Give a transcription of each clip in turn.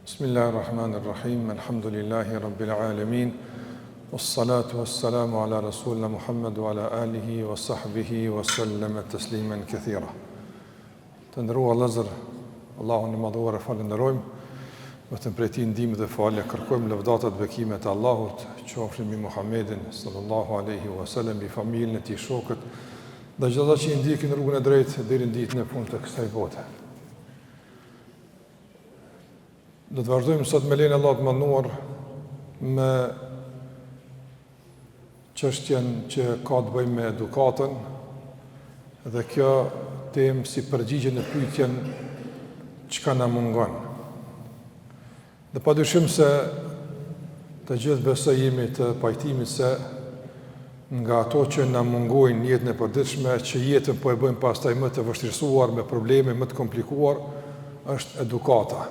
Bismillahirrahmanirrahim. Elhamdulillahi rabbil alamin. Was-salatu was-salamu ala rasulina Muhammed wa ala alihi wa sahbihi wa sallama tasliman kathira. Të nderuar vëllezër, Allahun e Madhëruar e falënderojmë, vetëm prej tij ndihmë dhe falje kërkojmë lavdatat bekimet e Allahut, qofshin mbi Muhammedin sallallahu alaihi wasallam, mbi familjen e tij, shokët dhe gjithë ata që i ndjekin rrugën e drejtë deri në ditën e fundit të kësaj bote. Do të vazhdojmë sot me lejen e Allahut të Madhëruar me çështjen që ka të bëjë me edukatën dhe kjo temë si përgjigje në pyetjen çka na mungon. Dhe pa dyshim se të gjithë besoj jemi të pajtimit se nga ato që na mungojnë në jetën e përditshme, që jetën po e bëjnë pastaj më të vështirësuar, me probleme më të komplikuar, është edukata.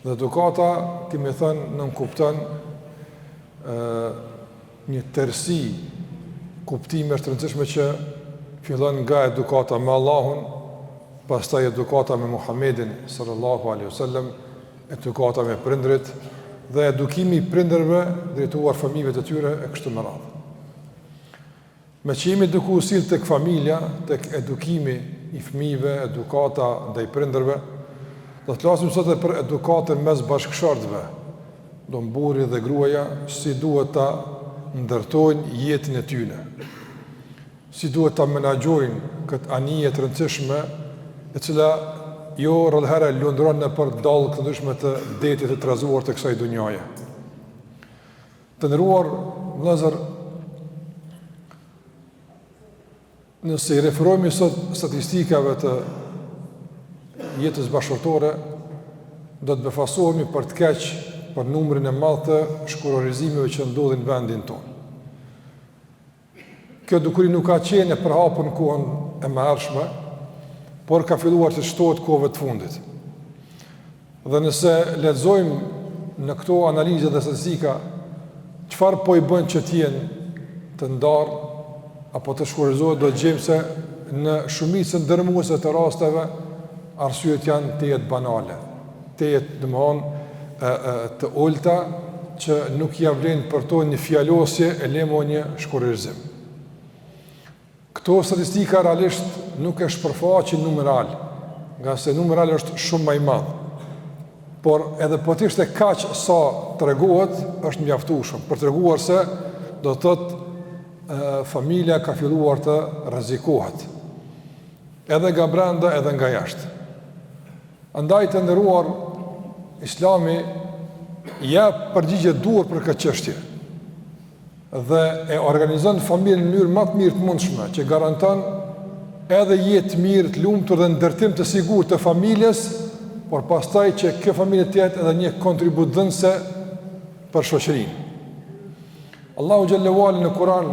Dhe edukata, kemi thënë, nënkupton ë një tërësi kuptimesh të rëndësishme që fillon nga edukata me Allahun, pastaj edukata me Muhammedin sallallahu alaihi wasallam, edukata me prindërit dhe edukimi i prindërve drejtuar fëmijëve të tyre e kështu me radhë. Meqë jemi duke u sjellë tek familja, tek edukimi i fëmijëve, edukata ndaj prindërve, do të flasim sot edhe për edukatën mes bashkëshortëve, do burri dhe gruaja, si duhet ta ndërtojnë jetën e tyre. Si duhet ta menaxhojnë këtë anije të rëndësishme, e cila jo rrallëherë lundron nëpër dallgë të ndryshme të detit të trazuar të kësaj dunjaje. Të nderuar vëllezër, nëse i referohemi sot statistikave të jetës bashkëshortore, do të befasohemi për të keq për numrin e madh të shkurorizimeve që ndodhin në vendin tonë. Kjo dukuri nuk ka qenë e përhapur në kohën e mëhershme, por ka filluar të shtohet kohëve të fundit. Dhe nëse lexojmë në këto analiza dhe statistika, çfarë po i bën që të jenë të ndarë apo të shkurorizohen, do të gjejmë se në shumicën dërmuese të rasteve arsyet janë tejet banale. tejet domthon të ulta që nuk ia vlen për to një fjalosje e le mo një shkurorizim. Këto statistika realisht nuk e shpërfaqin numrin real, ngase numri real është shumë ma i madh. Por edhe po të ishte kaq sa tregohet, është mjaftueshëm për treguar se do të thotë familja ka filluar të rrezikohet. Edhe nga brenda edhe nga jashtë. Andaj të nderuar, Islami jep përgjigje të duhur për këtë çështje dhe e organizon familjen në mënyrë më të mirë të mundshme, që garanton edhe jetë të mirë, të lumtur dhe ndërtim të sigurt të familjes, por pastaj që kjo familje të jetë edhe një kontributdhënëse për shoqërinë. Allahu xhelle ue ala në Kur'an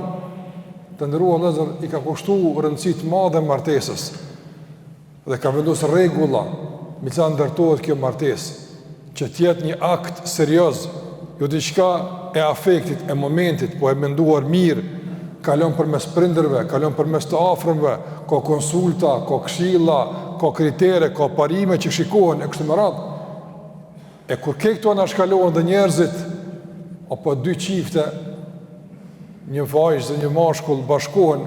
të nderuar vëllezër i ka kushtuar rëndësi të madhe martesës. dhe ka vendosur rregulla mbi të cilat ndërtohet kjo martesë, që të jetë një akt serioz, jo diçka e afektit, e momentit, po e menduar mirë, kalon përmes prindërve, kalon përmes të afërmve, ka konsulta, ka këshilla, ka kritere, ka parime që shikohen e kështu me radhë. E kur ke këto anashkalohen dhe njerëzit, apo dy çifte, një vajzë dhe një mashkull bashkohen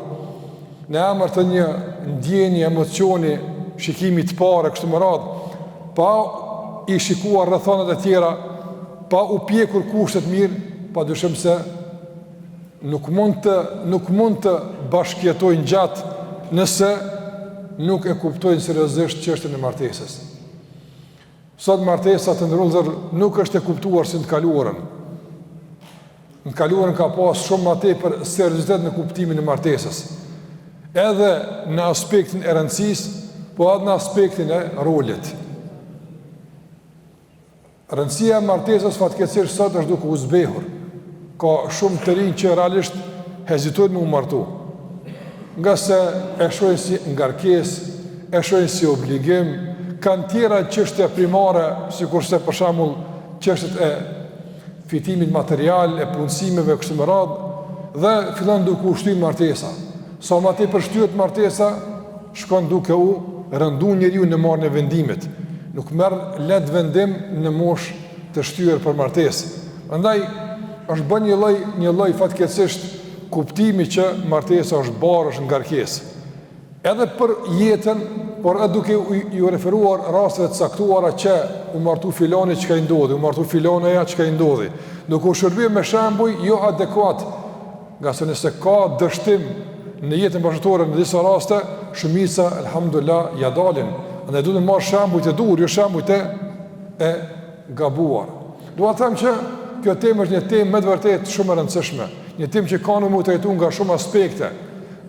në emër të një ndjenje, emocioni, shikimi të parë e kështu me radhë, pa i shikuar rrethanat e tjera, pa u pjekur kushtet mirë, pa dyshim se nuk mund të nuk mund të bashkëjetojnë gjatë nëse nuk e kuptojnë seriozisht çështjen e martesës. Sot martesa të nderuar vëllezër nuk është e kuptuar si në të kaluarën. Në të kaluarën ka pas shumë ma tepër seriozitet në kuptimin e martesës. Edhe në aspektin e rëndësisë, po edhe në aspektin e rolit. Rëndësia e martesës fatkeqësisht sot është duke u zbehur. Ka shumë të rinj që realisht hezitojnë me u martu. Ngase e shohin si ngarkesë, e shohin si obligim, kanë tjera çështje primare, sikurse për shembull çështjet e fitimit material, e punësimeve kështu me radhë, dhe fillon duke u shty martesa. Sa ma tepër shtyhet martesa, shkon duke u rëndu njeriu në marrjen e vendimit. Nuk merr lehtë vendim në moshë të shtyrë për martesë. Prandaj është bërë një lloj një lloj fatkeqësisht kuptimi që martesa është barrë, është ngarkesë. Edhe për jetën, por edhe duke iu referuar rasteve të caktuara që u martu filani çka i ndodhi, u martu filoneja çka i ndodhi. Duke u shërbyer me shembuj jo adekuat, ngase nëse ka dështim në jetën bashkëshortore në disa raste, shumica elhamdulillah ja dalin. Andaj duhet të marrë shembuj të duhur, jo shembuj të e gabuar. Dua të them që kjo temë është një temë me të vërtetë shumë e rëndësishme, një temë që ka nevojë m'u trajtu nga shumë aspekte.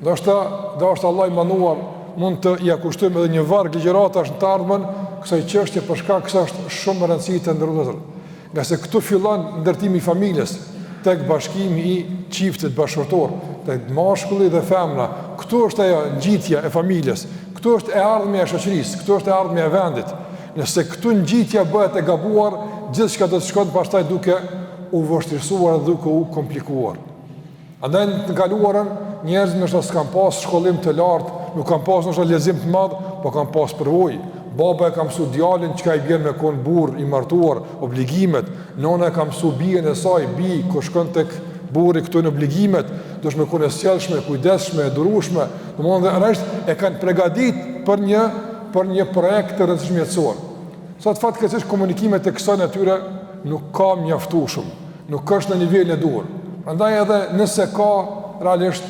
Ndoshta, dashtë Allahu i madhëruar, mund të ia kushtojmë edhe një varg ligjëratash në të ardhmen kësaj çështje për shkak se është shumë me rëndësi të nderuar vëllezër. Ngase këtu fillon ndërtimi i familjes, tek bashkimi i çiftit bashkëshortor, tek mashkulli dhe femra. Këtu është ajo ngjitja e familjes, këtu është e ardhmja e shoqërisë, këtu është e ardhmja e vendit. Nëse këtu ngjitja bëhet e gabuar, gjithçka do të shkon pastaj duke u vështirësuar dhe duke u komplikuar. Andaj në të kaluarën njerëzit ndoshta s'kan pas shkollim të lartë, nuk kanë pas ndoshta lexim të madh, po kanë pas përvojë. Baba e ka mësu djalin çka i bjen me kon burrë i martuar, obligimet. Nona e ka mësu bijën e saj, bijë, kur shkon tek burri këto janë obligimet, duhesh me kon e sjellshme, e kujdesshme, e durueshme. Domthonë dhe realisht e kanë pregatit për një për një projekt të rëndësishëm jetësor. Sot fatkeqësisht komunikimet e kësaj natyre nuk ka mjaftueshëm. Nuk është në nivelin e duhur. Prandaj edhe nëse ka realisht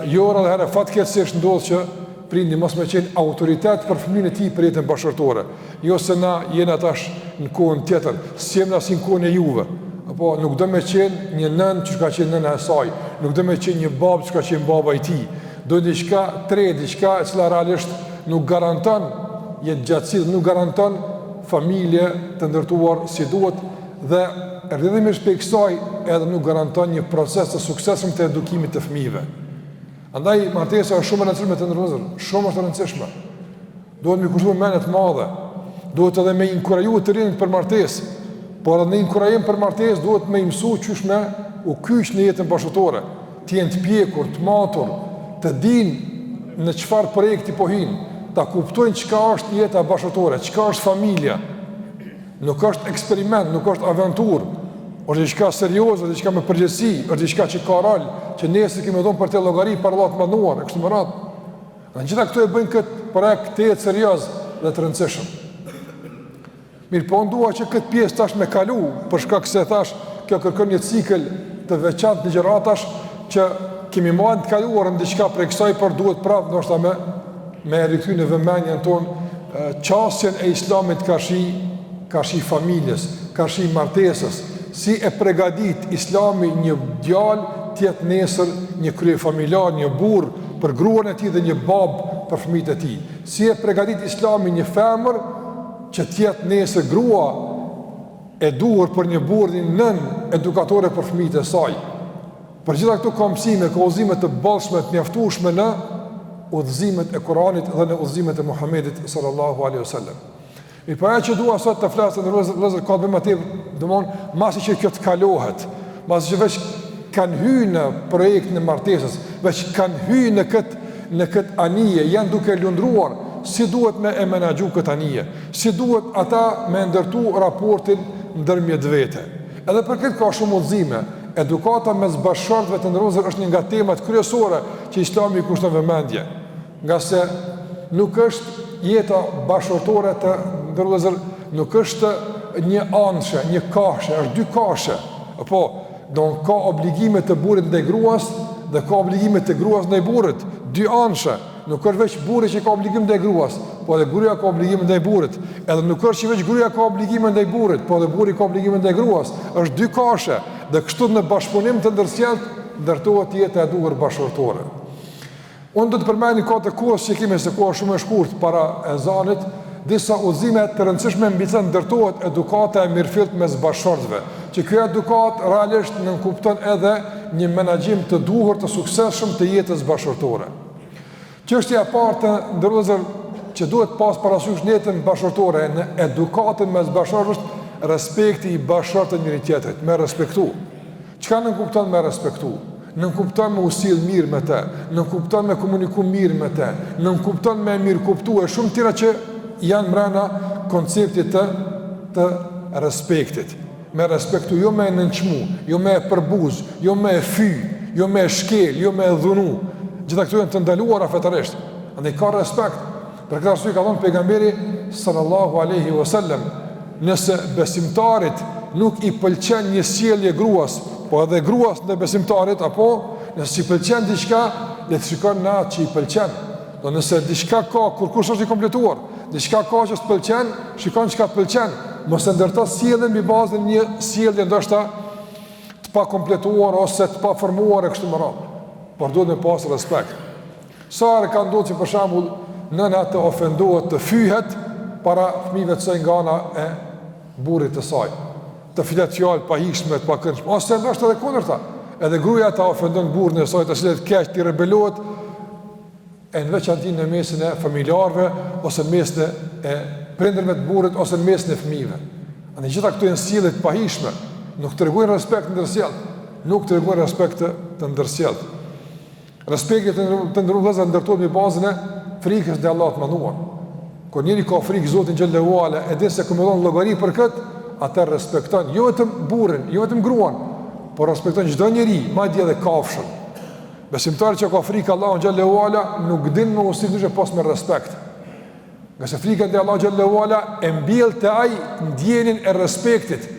jo rrallëherë fatkeqësisht ndodh që prindi mos me qenë autoritet për fëmijën e tij për jetën bashkëshortore. Jo se na jena tash në kohën tjetër, s'jemi na si në kohën e juve. Apo nuk do me qenë një nënë që ka qenë nëna e saj, nuk do me qenë një babë që ka qenë baba i tij. Do diçka tre, diçka e cila realisht nuk garanton jetëgjatësi dhe nuk garanton familje të ndërtuar si duhet Dhe rrjedhimisht prej kësaj edhe nuk garanton një proces të suksesshëm të edukimit të fëmijëve. Andaj martesa është shumë e rëndësishme të nderuar vëllezër, shumë është e rëndësishme. Duhet me i kushtu vëmendje të madhe. Duhet edhe me inkuraju të rinjtë për martesë. Por edhe në inkurajim për martesë duhet me i mësu qysh me u kyç në jetën bashkëshortore, të jenë të pjekur, të matur, të dinë në çfarë projekti po hyjnë, ta kuptojnë çka është jeta bashkëshortore, çka është familja. Nuk është eksperiment, nuk është aventurë, është diçka serioze, është diçka me përgjegjësi, është diçka që ka rol, që nesër kemi me dhonë për të llogari para Allahut të madhëruar, e kështu me radhë. Dhe gjitha këto e bëjnë këtë projekt tejet serioz dhe të rëndësishëm. Mirëpo unë dua që këtë pjesë tash me kalu, për shkak se thash, kjo kërkon një cikël të veçantë ligjëratash, që kemi marrë në të kaluarën diçka prej kësaj, por duhet prapë ndoshta me me rikthy në vëmendjen tonë qasjen e Islamit karshi karshi familjes, karshi martesës, si e pregadit Islami një djalë të jetë nesër një kryefamiljar, një burrë për gruan e tij dhe një babë për fëmijët e tij. Si e pregadit Islami një femër që të jetë nesër grua e duhur për një burrë, një nënë edukatore për fëmijët e saj. Për gjitha këto ka mësime, ka udhëzime të bollshme, të mjaftueshme në udhëzimet e Kuranit dhe në udhëzimet e Muhamedit sallallahu alaihi wasallam. Mirëpo ajo që dua sot të flas të nderuar vëllezër ka të bëjë më tepër, domthon masi që kjo të kalohet, masi që veç kanë hy në projektin e martesës, veç kanë hy në këtë në këtë anije, janë duke lundruar, si duhet me e menaxhu këtë anije, si duhet ata me ndërtu raportin ndërmjet vete. Edhe për këtë ka shumë udhëzime, Edukata mes bashkëshortëve të nderuar vëllezër është një nga temat kryesore që Islami i kushton vëmendje, ngase nuk është jeta bashkëshortore të nderuar vëllezër, nuk është një anëshe, një kahshe, është dy kahshe. Apo, do ka obligime të burrit ndaj gruas dhe ka obligime të gruas ndaj burrit, dy anëshe. Nuk është veç burri që ka obligim ndaj gruas, po edhe gruaja ka obligime ndaj burrit. Edhe nuk është që veç gruaja ka obligime ndaj burrit, po edhe burri ka obligime ndaj gruas. Është dy kahshe dhe kështu në bashkëpunim të ndërsjelltë ndërtohet jeta e duhur bashkëshortore. Unë do të përmend në kohë të kohës që kemi se koha shumë e shkurt para ezanit, disa udhëzime të rëndësishme mbi të ndërtohet edukata e mirëfilltë mes bashkëshortëve, që kjo edukatë realisht nënkupton edhe një menaxhim të duhur të suksesshëm të jetës bashkëshortore. Çështja e parë të nderuar vëllezër që duhet pas parasysh në jetën bashkëshortore, në edukatën mes bashkëshortëve është respekti i bashkëshortëve njëri tjetrit, me respektu. Çka nënkupton me respektu? Nënkupton me u sill mirë me të, nënkupton me komuniku mirë me të, nënkupton me mirëkuptu e shumë tjera që. janë mrena konceptit të, të respektit. Me respektu, jo me e nënçmu, jo me e përbuz, jo me e fy, jo me e shkel, jo me e dhunu. Gjitha këto janë të ndaluara fetarisht. Andaj ka respekt. Për këtë arsye ka thënë pejgamberi sallallahu alaihi wasallam, nëse besimtarit nuk i pëlqen një sjellje gruas, po edhe gruas ndaj besimtarit apo nëse s'i pëlqen diçka, le të shikon në atë që i pëlqen. Do nëse diçka ka kurkush s'është i kompletuar, diçka ka që s'të pëlqen, shikon çka të pëlqen, mos e ndërto sjelljen mbi bazën e një sjellje ndoshta të pakompletuar ose të paformuar e kështu me radhë. Por duhet me pas respekt. Sa herë ka ndodhur që për shembull nëna të ofendohet, të fyhet para fëmijëve të saj nga ana e burrit të saj, të flet fjalë të pahijshme, të pakëndshme, ose ndoshta edhe kundërta, edhe gruaja ta ofendon burrin e saj, të sillet keq, t'i rebelohet e në veçanti në mesin e familjarëve ose në mesin e prindërve të burrit ose në mesin e fëmijëve. Andaj gjitha këto janë sjellje të pahijshme, nuk tregojnë respekt të ndërsjelltë, nuk tregojnë respekt të, të ndërsjelltë. Respekti të nderuar vëllezër ndërtohet mbi bazën e frikës ndaj Allahut të Madhëruar. Kur njeri ka frikë Zotin xhelle ue ala, e din se ka me dhënë llogari për këtë, atëherë respekton jo vetëm burrin, jo vetëm gruan, por respekton çdo njeri, madje edhe kafshën. Besimtari që ka frikë Allahun xhelle ue ala nuk din me u sjell ndryshe pos me respekt. Ngase frika ndaj Allahut xhelle ue ala e mbjell te ai ndjenjën e respektit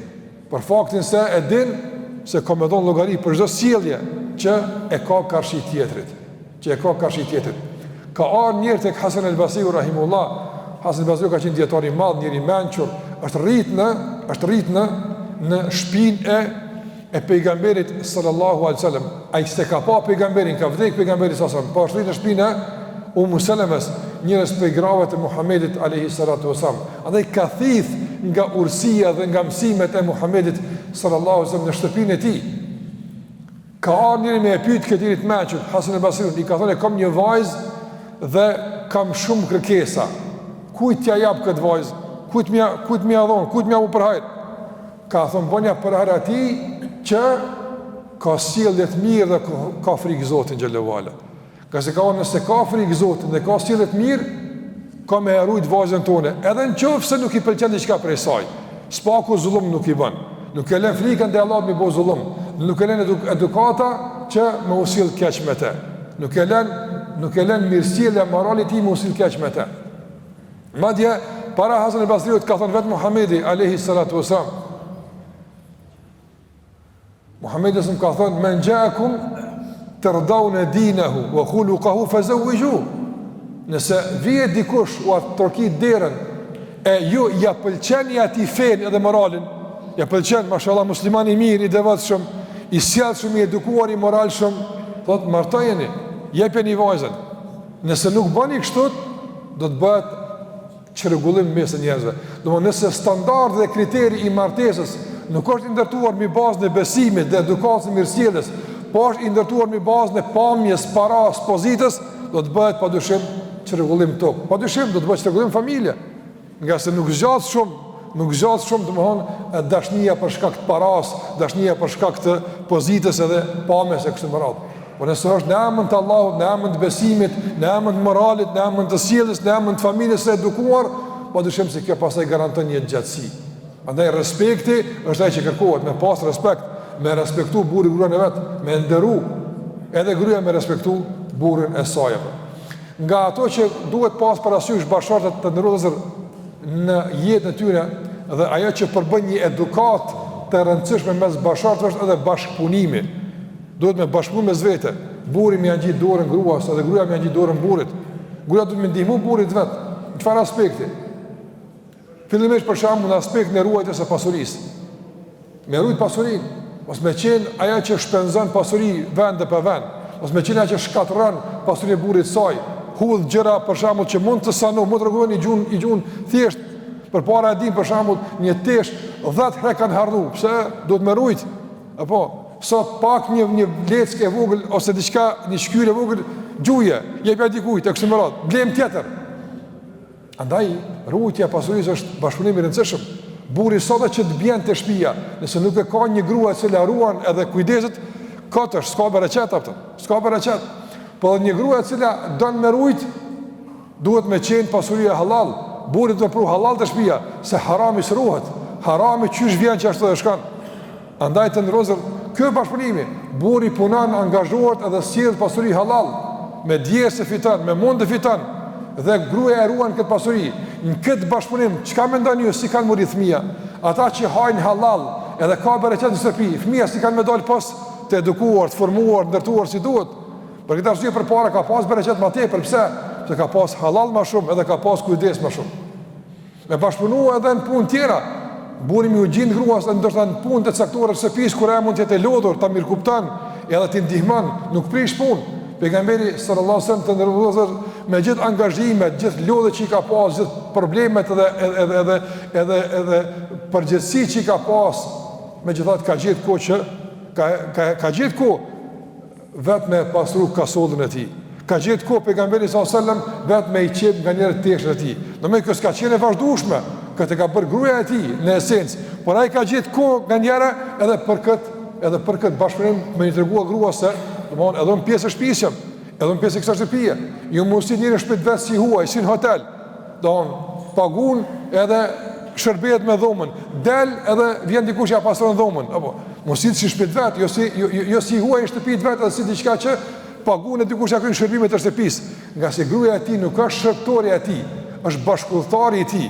për faktin se e din se ka me dhon llogari për çdo sjellje që e ka karshi tjetrit, që e ka karshi tjetrit. Ka ardhur njëri tek Hasan el Basriu rahimullah. Hasan el Basriu ka qenë dijetar i madh, njeri i mençur, është rrit në, është rrit në në shpinë e e pejgamberit sallallahu alaihi wasallam. Ai s'e ka pa pejgamberin, ka vdek pejgamberi sallallahu alaihi wasallam, po është rrit në shpinë e Umu Selemes, njërës prej grave të Muhamedit alaihi salatu wasallam. Andaj ka thith nga urësia dhe nga mësimet e Muhamedit sallallahu alaihi wasallam në shtëpinë e tij. Ka ardhur njëri me e pyet këtë njeri të mençur, Hasan el Basriun, i ka thënë kam një vajzë dhe kam shumë kërkesa. Kujt t'ia jap këtë vajzë? Kujt m'ia kujt m'ia dhon? Kujt m'ia bo për hajr? Ka thënë bënja për hajr atij që ka sjellje të mirë dhe ka frikë Zotin xhelle ue ala. Ngase ka thonë nëse ka frikë Zotin dhe ka sjellje të mirë, ka me e rujt vajzën tonë, edhe në qoftë se nuk i pëlqen diçka prej saj. S'paku zullum nuk i bën. Nuk e lën frika ndaj Allahut me bo zullum. Nuk e lën edukata që me u sill keq me të. Nuk e lën nuk e lën mirësjellja morali i tij me u sill keq me të. Madje, para Hasan el Basriut ka thënë vetë Muhammedi, alejhi salatu wasallam. Muhammedi sallam ka thënë, men xhaekum terdavne dinehu, ve hulukahu fe zevvixhuhu. Nëse vjen dikush ua trokit derën, e ju ja pëlqeni atij fenë edhe moralin, ja pëlqen, mashallah, musliman i mirë, i devotshëm, i sjellshëm, i edukuar, i moralshëm, thotë, martojeni, jepjani vajzën. Nëse nuk bëni kështu, do të bëhet çrregullim mes njerëzve. Domthonë nëse standardi dhe kriteri i martesës nuk është i ndërtuar mbi bazën e besimit dhe edukatës e mirësjelljes, po është i ndërtuar mbi bazën e pamjes, parasë, pozitës, do të bëhet padyshim çrregullim n'tokë. Padyshim do të bëhet çrregullim n'familje. Ngase nuk zgjat shumë, nuk zgjat shumë, domthonë dashnia për shkak të parasë, dashnia për shkak të pozitës edhe pamjes e kështu me radhë. Por nëse është në emër të Allahut, në emër të besimit, në emër të moralit, në emër të sjelljes, në emër të familjes së edukuar, padyshim se kjo pastaj garanton një jetëgjatësi. Andaj respekti është ai që kërkohet, me pas respekt, me respektu burri gruan e vet, me nderu, edhe gruaja me respektu burrin e saj. Nga ato që duhet pas parasysh bashkëshortët të nderuar vëllezër në jetën e tyre dhe ajo që përbën një edukatë të rëndësishme mes bashkëshortëve është edhe bashkëpunimi. Duhet me bashkëpunu mes vete. Burri me ia ngjit dorën gruas edhe gruaja me ia ngjit dorën burrit. Gruaja duhet me ndihmu burrit vet. Në çfarë aspekti? Fillimisht për shembull në aspektin e ruajtjes së pasurisë. Me rujt pasurinë, mos me qenë ajo që shpenzon pasuri vend e pa vend, mos me qenë ajo që shkatërron pasurinë e burrit saj, hudh gjëra për shembull që mund të sanu, mund të rregullohen i gjun, i gjun thjesht përpara e din për shembull një tesh 10 herë kanë harru, pse duhet me rujt? Apo sot pak një një leckë e vogël ose diçka, një shqyrë e vogël, gjuje, jepja dikujt e kështu me radhë, blem tjetër. Andaj, ruajtja e pasurisë është bashkëpunim i rëndësishëm. Burri sado që të bjen te shtëpia, nëse nuk e ka një grua e cila ruan edhe kujdeset, kot është, s'ka bereqet apo, s'ka bereqet. Po edhe një grua e cila don me rujt, duhet me qenë pasuria hallall. Burri duhet me pru hallall te shpia, se harami s'ruhet. Harami qysh vjen qashtu edhe shkon. Andaj të nderuar vëllezër, ky është bashkëpunimi. Burri punon, angazhohet edhe sjell pasuri hallall, me djersë e fiton, me mund e fiton dhe gruaja e ruan këtë pasuri. Në këtë bashkëpunim, çka mendoni ju si kanë m'u rrit fëmija? Ata që hajnë hallall, edhe ka bereqet në shtëpi, fëmija si kanë me dal pos të edukuar, të formuar, të ndërtuar si duhet. Për këtë arsye përpara ka pas bereqet më tepër, pse? Se ka pas hallall më shumë edhe ka pas kujdes më shumë. Me bashkëpunu edhe në punë tjera, burri me iu gjind gruas edhe ndoshta në punë të caktuara të shtëpisë kur ajo mund të jetë e lodhur, ta mirëkupton, edhe t'i ndihmon, nuk prish punë. Pejgamberi sallallahu alajhi wasallam të nderuar vëllezër me gjithë angazhimet, gjithë lodhjet që i ka pas, gjithë problemet edhe edhe edhe edhe edhe përgjegjësitë që i ka pas, megjithatë ka gjetë kohë që ka ka ka gjetë kohë Vetë me e pastru kasollën e tij. Ka gjetë kohë pejgamberi sallallahu alajhi wasallam vetë me i qep nganjëherë teshën e tij. Domethënë kjo s'ka qenë e vazhdueshme, këtë e ka bërë gruaja e tij në esencë, por ai ka gjetë kohë nganjëherë edhe për këtë, edhe për këtë bashkëpunim me i tregua gruas se, domthonë edhe unë pjesë e shtëpisë jam, edhe unë pjesë e kësaj shtëpie. Jo m'u sjell njeri në shtëpi të vet si huaj, si në hotel. Domthon pagun edhe shërbehet me dhomën, del edhe vjen dikush ja pastron dhomën, apo m'u sill si n'shpi t'vet, jo si jo, jo, jo si huaj në shtëpi të vet, edhe si diçka që pagun e dikush ja kryen shërbimet e shtëpisë, ngase gruaja e tij nuk është shërbëtorja e tij, është bashkudhëtari i tij.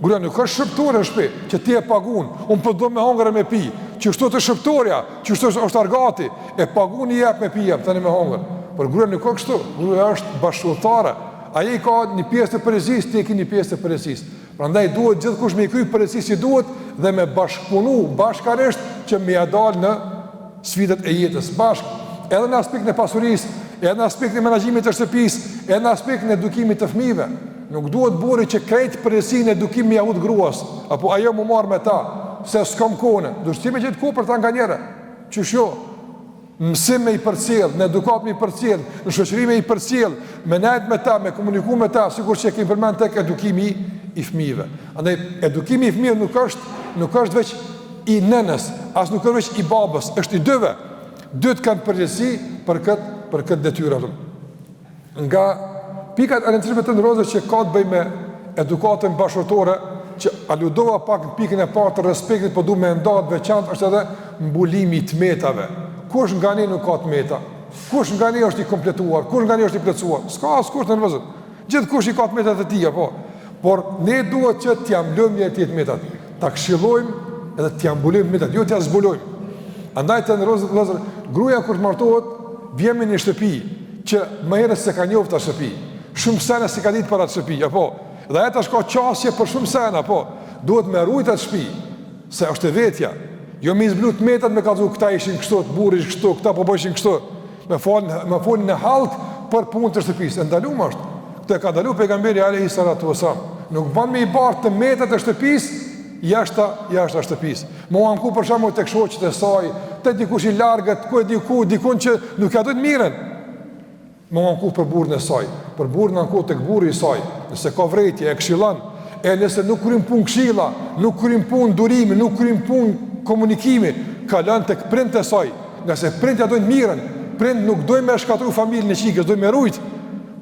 Gruaja nuk është shërbëtore në shtëpi, që ti e pagun, unë po do me hongër e me pi, qështu është shërbëtorja, qështu është, është argati, e pagun i jep me pi, jep tani me hongër. Por gruaja nuk është kështu, gruaja është bashkudhëtare. Ajo i ka një pjesë të përgjegjësisë, ti e ke një pjesë të përgjegjësisë. Prandaj duhet gjithkush me i kry përgjegjësitë si duhet dhe me bashkëpunu bashkarisht që me ia dal në sfidat e jetës. Bashkë, edhe në aspektin e pasurisë, edhe në aspektin e menaxhimit të shtëpisë, edhe në aspektin e edukimit të fëmijëve. Nuk duhet burri që krejt përgjegjësinë e edukimit me ia hudh gruas, apo ajo m'u marr me ta, se s'kam kohë. Duhet ti me gjetë kohë për ta nganjëherë. Qysh jo? Mësim me i përcjell, në edukatë me i përcjell, në shoqëri me i përcjell, me nejt me ta, me komuniku me ta, sikur që e kemi përmend tek edukimi i fëmijëve. Andaj edukimi i fëmijëve nuk është nuk është veç i nënës, as nuk është veç i babës, është i dyve. Dytë kanë përgjegjësi për këtë për këtë detyrë atë. Nga pikat e rëndësishme të nderuar që ka të bëjë me edukatën bashkëshortore, që aludova pak në pikën e parë të respektit, po du me nda të veçantë është edhe mbulimi i të metave. Kush nga ne nuk ka të meta? Kush nga ne është i kompletuar? Kush nga ne është i plotësuar? S'ka askush të nderuar. Gjithkush i ka të metat e tij, apo. Por ne duhet që t'ia mbulojmë njëri-tjetrit të metat, ta këshillojmë edhe t'ia mbulojmë të metat, jo t'ia zbulojmë. Andaj të nderuar vëllezër, gruaja kur të martohet, vjen në një shtëpi që më herët s'e ka njohur atë shtëpi. Shumë sene s'i ka ditë për atë shtëpi, apo. Dhe ajo tash ka qasje për shumë sene, apo. Duhet me rujt atë shtëpi, se është e vetja. Jo me i zbulu të metat me kallzu këta ishin kështu, burri ish kështu, këta po bëjshin kështu. Me fol, me fol në hallk për punë të shtëpisë. E ndaluar është. Këtë e ka ndalu pejgamberi alayhi salatu wasallam. Nuk ban me i bart të metat e shtëpisë jashta, jashta shtëpisë. Me u anku për shembull tek shoqet e saj, te dikush i largët, ku e di ku, dikun që nuk ia dojnë mirën. Me u anku për burrin e saj, për burrin ankohet tek burri i saj, nëse ka vërejtje e këshillon, e nëse nuk kryen punë këshilla, nuk kryen punë durimi, nuk kryen punë komunikimi, kalon tek prindët e saj, ngase prindët ia dojnë mirën, prindët nuk dojnë me shkatërru familjen e çikës, dojnë me rujt.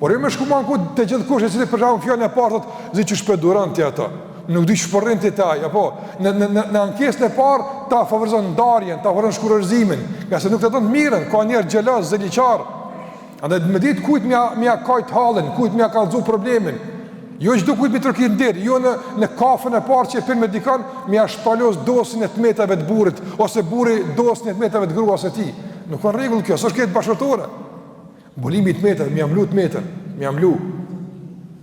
Por jo me shku m'u anku te gjithkush e cili për shembull fjalën e parë thotë, s'di qysh po e duron ti ato. Nuk di qysh po rrin ti te ai, apo në në në në ankesën e parë ta favorizon ndarjen, ta favorizon shkurorëzimin, ngase nuk të don të mirën, ka njerëz xheloz, ziliqar. Andaj me ditë kujt me ia me ia kajt hallin, kujt me ia kallzu problemin. Jo çdo kujt me trokit në derë, jo në në kafën e parë që e pin me dikon, me ia shpalos dosjen e të metave të burrit ose burri dosjen e të metave të gruas së tij. Nuk ka rregull kjo, s'është kjo jetë bashkëshortore. Mbulimi i të metave, me ia mblu të metën, me ia mblu.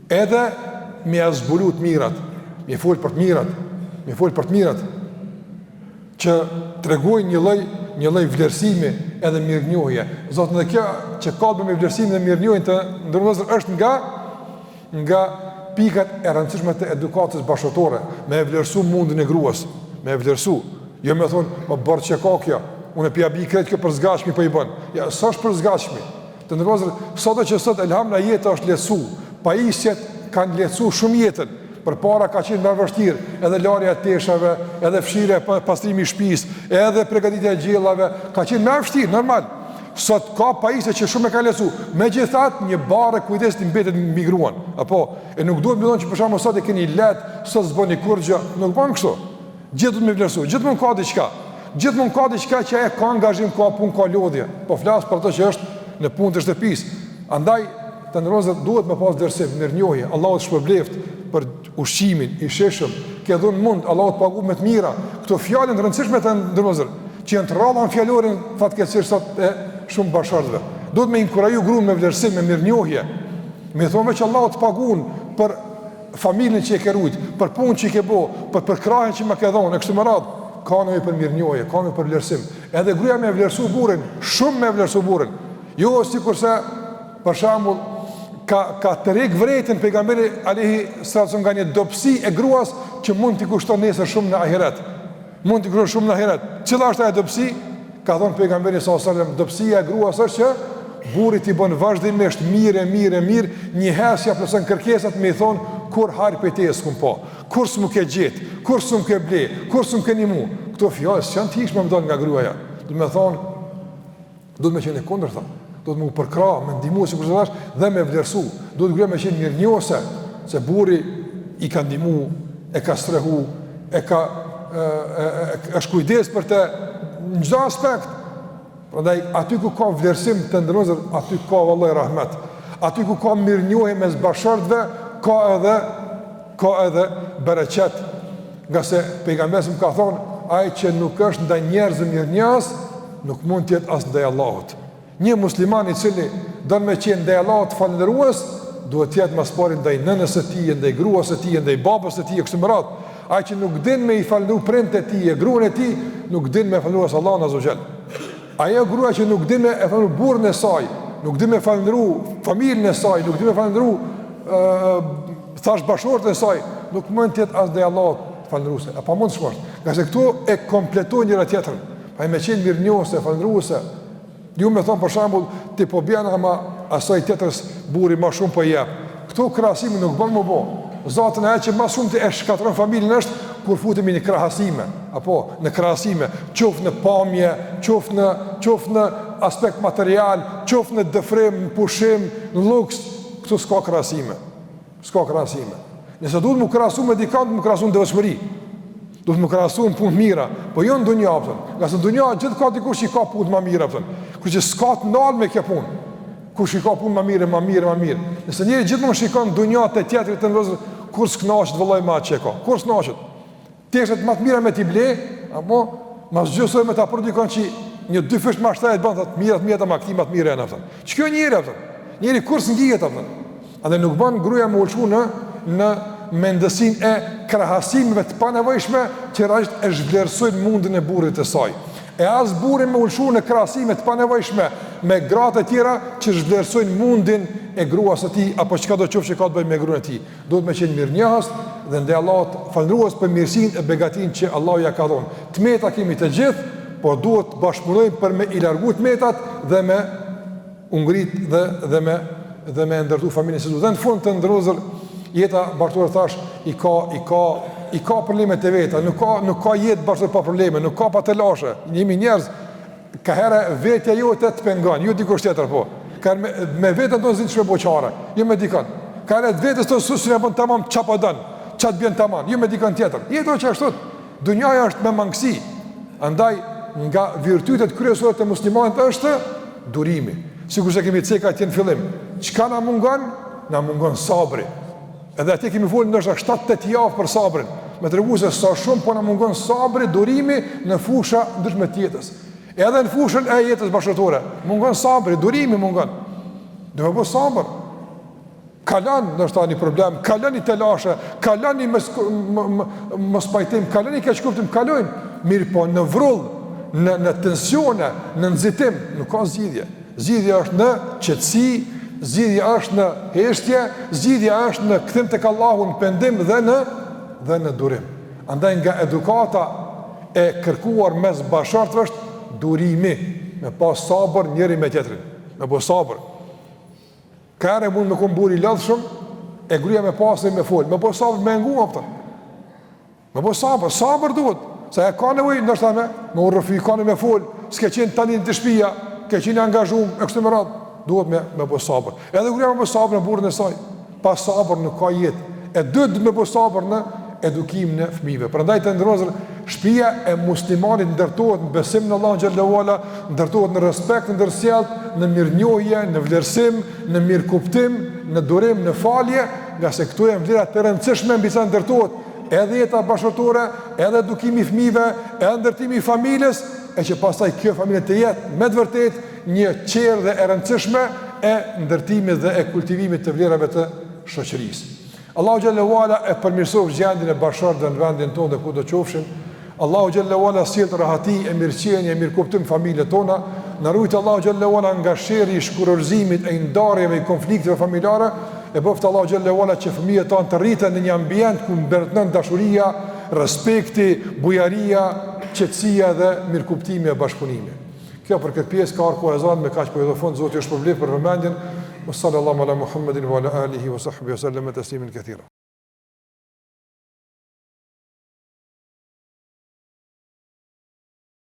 Edhe me ia zbulu të mirat, me fol për të mirat, me fol për të mirat që tregojnë një lloj një lloj vlerësimi edhe mirënjohje. Zaten edhe kjo që ka të bëjë me vlerësimin dhe mirënjohjen të nderuar vëllezër është nga nga pikat e rëndësishme të edukatës bashkëshortore, me e vlerësu mundin e gruas, me e vlerësu. Jo me thonë, po borxh që ka kjo, unë po ja bi krejt kjo për zgaqmi po i bën. Ja, s'është për zgaqmi. Të nderuar vëllezër, sado që sot elhamdulillah jeta është lehtësu, pajisjet kanë lehtësu shumë jetën, përpara ka qenë më vështirë, edhe larja e teshave, edhe fshirja e pastrimi i shtëpisë, edhe pregatitja e gjellave, ka qenë më vështirë, normal. Sot ka pajisje që shumë e ka lehtësu. Megjithatë, një barrë e kujdesit mbetet mbi gruan. Apo, e nuk duhet me thonë që për shembull sot e keni lehtë, sot s'bëni kurrgjë, nuk bën kështu. Gjithë duhet me vlerësu, gjithmonë ka diçka. Gjithmonë ka diçka që e ka angazhim, ka punë, ka lodhje. Po flas për ato që është në punë të shtëpisë. Andaj të nderuar vëllezër duhet me pas vlerësim, mirënjohje, Allahu të shpërbleft për ushqimin i shijshëm, ke dhënë mund, Allahu të paguftë me të mira. Këto fjalë janë të rëndësishme të nderuar vëllezër, që janë të rralla në fjalorin fatkeqësisht sot e shumë bashkëshortëve. Duhet me inkuraju gruan me vlerësim, me mirënjohje. Me thonë veç Allahu të pagun për familjen që e ke rujt, për punën që i ke bo, për përkrahjen që më ke dhënë, e kështu me radhë, ka nevojë për mirënjohje, ka nevojë për vlerësim. Edhe gruaja me vlerësu burrin, shumë me vlerësu burrin. Jo sikurse për shembull ka ka tërhek vërejtjen pejgamberi alejhi salatu nga një dobësi e gruas që mund t'i kushton nesër shumë në ahiret. Mund t'i kushton shumë në ahiret. Cila është ajo dobësi? Ka thënë pejgamberi sallallahu alajhi wasallam, dobësia e gruas është që burrit i bën vazhdimisht mirë e mirë e mirë, një herë s'ia plotëson kërkesat me i thon kurrë hajr prej teje s'kum pa, kurrë s'mu ke gjet, kurrë s'm ke ble, kurrë s'm ke nimu. Këto fjalë s'janë të hijshme me dal nga gruaja. Do të thonë Duhet me qenë e kundërta, duhet me u përkrah, me ndihmu sikurse thash dhe me vlerësu. Duhet gruaja me qenë mirënjohëse se burri i ka ndihmu, e ka strehu, e ka e, e, e, është kujdes për të në çdo aspekt. Prandaj aty ku ka vlerësim të nderuar vëllezër, aty ka vallahi rahmet. Aty ku ka mirënjohje mes bashkëshortëve, ka edhe ka edhe bereqet. Ngase pejgamberi ka thonë, ai që nuk është ndaj njerëzve mirënjohës, nuk mund të jetë as ndaj Allahut. Një musliman i cili don me qenë ndaj Allahut falënderues, duhet të jetë më së pari ndaj nënës së tij, ndaj gruas së tij, ndaj babës së tij e kështu me radhë. Ai që nuk din me i falënderu prindët e tij e gruan e tij, nuk din me falënderu as Allahun azze ue xhel. Ajo grua që nuk din me e falënderu burrin e saj, nuk din me falënderu familjen e saj, nuk din me falënderu ë thash bashkëshortin e saj, nuk mund të jetë as ndaj Allahut falënderuese. E pamundshme është. Ngase këto e kompletojnë njëra tjetrën. Pra me qenë mirënjohëse, falënderuese. Ju me thonë për shembull, ti po bjen ama asaj tjetrës burri ma shumë po i jep. Këto krahasime nuk bën me bo. Zaten ajo që ma shumë e shkatërron familjen është kur futemi në krahasime, apo në krahasime, qoftë në pamje, qoftë në qoftë në aspekt material, qoftë në dëfrim, në pushim, në luks, këtu s'ka krahasime. S'ka krahasime. Nëse duhet m'u krahasu me dikant, m'u krahasu në devotshmëri. Duhet m'u krahasu në punë të mira, po jo në dunja, a kupton. Ngase në dunja gjithë ka dikush që i ka punë ma mira, a kupton. Kështu që s'ka të nalme kjo punë. Kush i ka punë ma mirë, ma mirë, ma mirë. Nëse njeri gjithmonë shikon dunja te tjetri të nderuar, kurrë s'knaqet vëllai me atë që e ka. Kurrë s'knaqet. Teshat ma të mira me t'i ble, apo mas gjysë me ta pru dikon që një dyfish ma shtrejt bën thot mira të mira ma këtij ma të mira janë ato. Ç'kjo njeri apo? Njeri kurrë s'ngihet apo. Andaj nuk bën gruaja me u lshu në në mendësinë e krahasimeve të panevojshme që realisht e zhvlerësojnë mundin e burrit të saj. E as burri me u lshu në krahasime të panevojshme me gratë e tjera që zhvlerësojnë mundin e gruas së tij apo çka do qoftë që ka të bëjë me gruan e tij. Duhet me qenë mirënjohës dhe ndaj Allahut falënderues për mirësinë e begatinë që Allahu ja ka dhënë. Të meta kemi të gjithë, por duhet të bashkëpunojmë për me i largu të metat dhe me u ngrit dhe dhe me dhe me ndërtu familjen si duhet. Dhe në fund të nderuar vëllezër, jeta bashkëshortore thash i ka i ka i ka problemet e veta, nuk ka nuk ka jetë bashkëshortore pa probleme, nuk ka pa telashe. Jemi njerëz Ka herë vetja jote të pengon, jo dikush tjetër po. Ka herë me, me veten tonë s'di me bo çare, jo me dikon. Ka herë vetes tonë s'ia bën tamam çka po don, çka të bjen tamam, jo me dikon tjetër. Jeta është ashtu. Dunjaja është me mangësi. Andaj nga virtytet kryesore të muslimanit është durimi. Sikurse kemi cek atje në fillim. Çka na mungon? Na mungon sabri. Edhe atje kemi folur ndoshta 7-8 javë për sabrin, me tregu se sa shumë po na mungon sabri, durimi në fusha ndryshme të jetës. Edhe në fushën e jetës bashkëshortore, mungon sabri, durimi mungon. Duhet me bo sabër. Kalon ndoshta një problem, kalon një telashe, kalon një mos, mospajtim, kalon një keqkuptim, kalojnë. Mirëpo në vrull, në, në tensione, në nxitim, nuk ka zgjidhje. Zgjidhja është në qetësi, zgjidhja është në heshtje, zgjidhja është në kthim tek Allahu në pendim dhe në dhe në durim. Andaj nga edukata e kërkuar mes bashkëshortëve është durimi, me pas sabër njëri me tjetrin, me bo sabër. Ka herë mund me kon burri i lodhshëm, e gruaja me pasë me fol, me bo sabër me ngu apo. Me bo sabër, sabër duhet, se e ka nevojë ndoshta me, me u rrëfy, ka nevojë me fol, s'ke qenë tani te shpia. Ke qenë i angazhum, e kështu me radhë, duhet me me bo sabër. Edhe gruaja me bo sabër me burrin e saj, pa sabër nuk ka jetë. E duhet me bo sabër në edukimin e fëmijëve. Prandaj të nderuar vëllezër, shtëpia e muslimanit ndërtohet në besim në Allahun xhelle ue ala, ndërtohet në respekt të ndërsjelltë, në mirënjohje, në vlerësim, në mirëkuptim, në durim, në falje, ngase këto janë vlera të rëndësishme mbi sa ndërtohet edhe jeta bashkëshortore, edhe edukimi i fëmijëve, edhe ndërtimi i familjes, e që pastaj kjo familje të jetë me të vërtetë një çerdhe e rëndësishme e ndërtimit dhe e kultivimit të vlerave të shoqërisë. Allahu xhelle ue ala e përmirësoftë gjendjen e bashkëshortëve në vendin tonë dhe kudo qofshin. Allahu xhelle ue ala sjelltë rahati e mirëqenie e mirëkuptim në familjet tona. Na ruajtë Allahu xhelle ue ala nga sherri i shkurorëzimit e i ndarjeve i konflikteve familjare. E bëftë Allahu xhelle ue ala që fëmijët tanë të rriten në një ambient ku mbretëron dashuria, respekti, bujaria, qetësia dhe mirëkuptimi e bashkëpunimi. Kjo për këtë pjesë ka ardhur koha e ezanit me kaq po i jap fund Zoti ju shpërbleftë për vëmendjen. Wa sallallahu ala Muhammedin wa ala alihi wa sahbihi wa sallam taslimen katira.